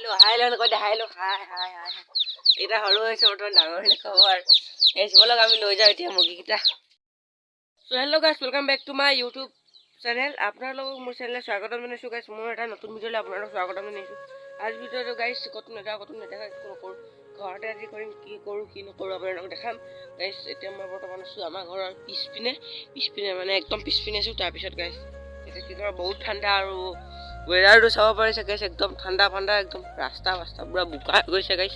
Hello' hi hello' কৈ দে, hi hello', হাই হাই হাই। এতিয়া সৰু হৈছে বৰ্তমান, ডাঙৰ হ'লে ক'ব আৰু। গাইছ, ব'লক, আমি লৈ যাওঁ এতিয়া মুৰ্গীকেইটা। So hello guys, welcome back to my YouTube channel. আপোনালোকক মোৰ চেনেলত স্বাগতম জনাইছোঁ। গাইছ, মোৰ এটা নতুন ভিডিঅ'লৈ আপোনালোকক স্বাগতম জনাইছোঁ। আজি ভিডিঅ'টো গাইছ, ক'তো নাযাওঁ, ক'তো নেদেখা, একো নকৰোঁ, ঘৰতে আজি কৰিম। কি কৰোঁ, কি নকৰোঁ আপোনালোকক দেখাম। গাইছ, এতিয়া মই বৰ্তমান আছোঁ আমাৰ ঘৰৰ পিছপিনে, পিছপিনে মানে একদম পিছপিনে আছোঁ। তাৰপিছত গাইছ, এতিয়া কি কৰোঁ, বহুত ঠাণ্ডা আৰু ৱেডাৰটো চাব পাৰিছে গাইছ, একদম ঠাণ্ডা ঠাণ্ডা, একদম ৰাস্তা ৰাস্তা পূৰা বোকা হৈ গৈছে গাইছ।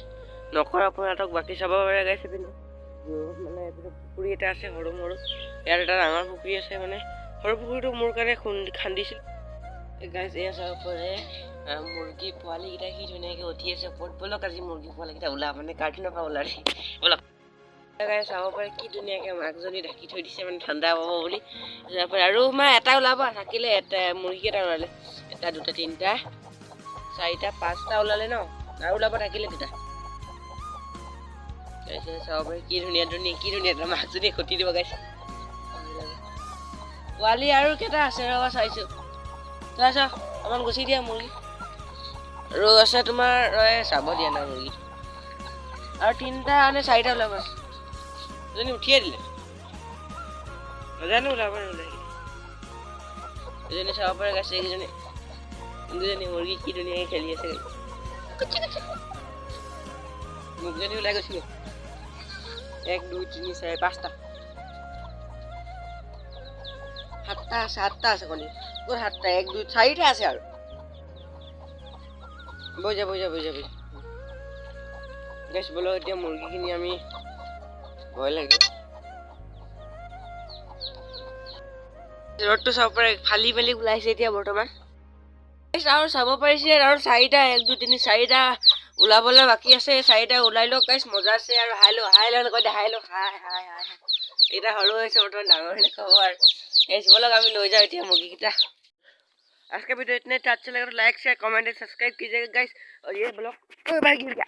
নকৰা আপোনালোক বাকী চাব পাৰে গাইছ, এইপিনে মানে এইপিনে পুখুৰী এটা আছে সৰু সৰু, ইয়াত এটা ডাঙৰ পুখুৰী আছে। মানে সৰু পুখুৰীটো মোৰ কাৰণে খান্দিছিল গাইছ। এয়া চাব পাৰে, মুৰ্গী পোৱালিকেইটা কি ধুনীয়াকৈ উঠি আছে ওপৰত। ব'লক, আজি মুৰ্গী পোৱালিকেইটা ওলা, মানে কাৰ্টুনৰ পৰা ওলালে। ব'লক গাইছ, চাব পাৰে কি ধুনীয়াকৈ মাকজনী ঢাকি থৈ দিছে, মানে ঠাণ্ডা পাব বুলি। যাব পাৰে আৰু মানে এটা ওলাব থাকিলে, এটা মুৰ্গী এটা ওলালে, এটা, দুটা, তিনিটা, চাৰিটা, পাঁচটা ওলালে ন, আৰু ওলাব থাকিলে দুটা। তাৰপিছত চাব পাৰি কি ধুনীয়া ধুনীয়া, কি ধুনীয়া এটা মাকজনী খুটি দিব গাইছ। পোৱালি আৰু কেইটা আছে ৰ'বা, চাইছোঁ। চোৱা চোৱা, অকণমান গুচি দিয়া মুৰ্গী। আৰু আছে তোমাৰ, চাব দিয়া নাই মুৰ্গী। আৰু তিনিটা নে চাৰিটা ওলাব আছে। এজনী উঠিয়ে দিলে, নাজানো ওলাব নোলাই। এজনী চাব পাৰে গাইছ, এইকেইজনী দুজনী মুৰ্গী কি ধুনীয়াকৈ খেলি আছে। মুৰ্গীজনী ওলাই গৈছিলে। এক, দুই, তিনি, চাৰি, পাঁচটা, সাতটা আছে, সাতটা আছে কণী। ক'ত সাতটা? এক, দুই, চাৰিটা আছে আৰু। বৈ যা, বৈ যা, বৈ যা, বৈ যা। গাইছ, ব'লক এতিয়া মুৰ্গীখিনি আমি, ভয় লাগে। ৰ'দটো চাব পাৰে, ফালি মেলি ওলাইছে এতিয়া বৰ্তমান। আৰু চাব পাৰিছে, আৰু চাৰিটা, এক, দুই, তিনি, চাৰিটা ওলাবলৈ বাকী আছে। চাৰিটা ওলাই লওক গাইছ, মজা আছে। আৰু হাই ল, হাই ল কৈ দে, হাই ল, হাই হাই হাই। এতিয়া সৰু হৈছে বৰ্তমান, ডাঙৰ হ'লে ক'ব আৰু। গাইছ, ব'লক, আমি লৈ যাওঁ এতিয়া মুৰ্গীকেইটা। आज का वीडियो इतने अच्छा लगा तो लाइक, शेयर, कमेंट, सब्सक्राइब कीजिएगा गाइस। और ये ब्लॉग, भाई गिर गया।